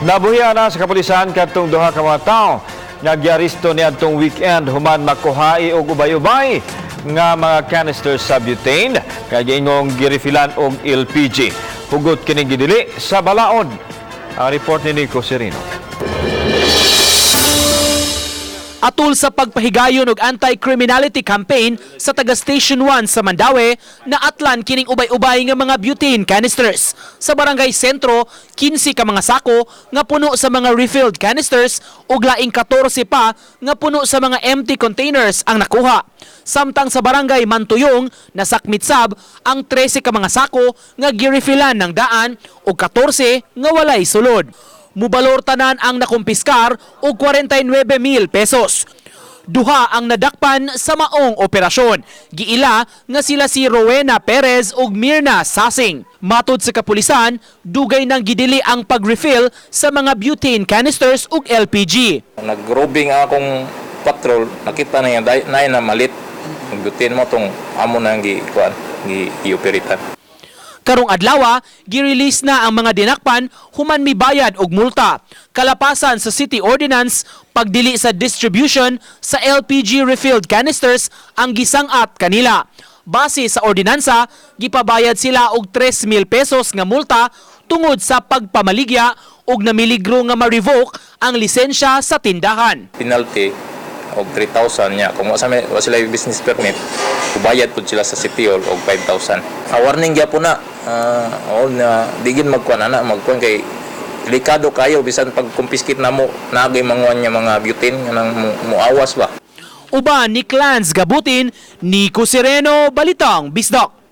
Nabuhian na sa kapulisan kadtong duha ka mga tawo nga giaresto niadtong weekend human makuhai og ubay-ubay nga mga canisters sa butane kay giingong girefilan og LPG. Hugot kini gidili sa balaod. Ang report ni Nico Serino. Atul sa pagpahigayon og anti-criminality campaign sa taga Station 1 sa Mandaue, naatlan kining ubay-ubay nga mga butane canisters. Sa Barangay Sentro, 15 ka mga sako nga puno sa mga refilled canisters ug laing 14 pa nga puno sa mga empty containers ang nakuha. Samtang sa Barangay Mantuyong, nasakmit sab ang 13 ka mga sako nga girefilan ng daan ug 14 nga walay sulod. Mubalor tanan ang nakumpiskar og 49,000 pesos. Duha ang nadakpan sa maong operasyon. Giila nga sila si Rowena Perez ug Mirna Sasing. Matod sa kapulisan, dugay nang gidili ang pag-refill sa mga butane canisters ug LPG. Nag-roving ang akong patrol, nakita na niya, na na malit. Butane mo tong amo na ang gi, kuan, gi, gi-operitan. Karong adlawa, gi-release na ang mga dinakpan human mibayad og multa. Kalapasan sa City Ordinance, pagdili sa distribution sa LPG refilled canisters ang gisangat kanila. Base sa ordinansa, gipabayad sila og 3,000 pesos nga multa tungod sa pagpamaligya ug namiligro nga ma-revoke ang lisensya sa tindahan. Penalty og 3,000 niya. Kung wa sila yung business permit, ubayad pud sila sa City Hall og 5,000. A warning gyapon na. Oh, na digin magkuan ana, magkuan kay delikado kayo bisan pag kumpiskit namo nagay manguan niya mga butane nga nang muawas ba. Uban ni Clans Gabutin, Nico Sereno, Balitang Bisdak.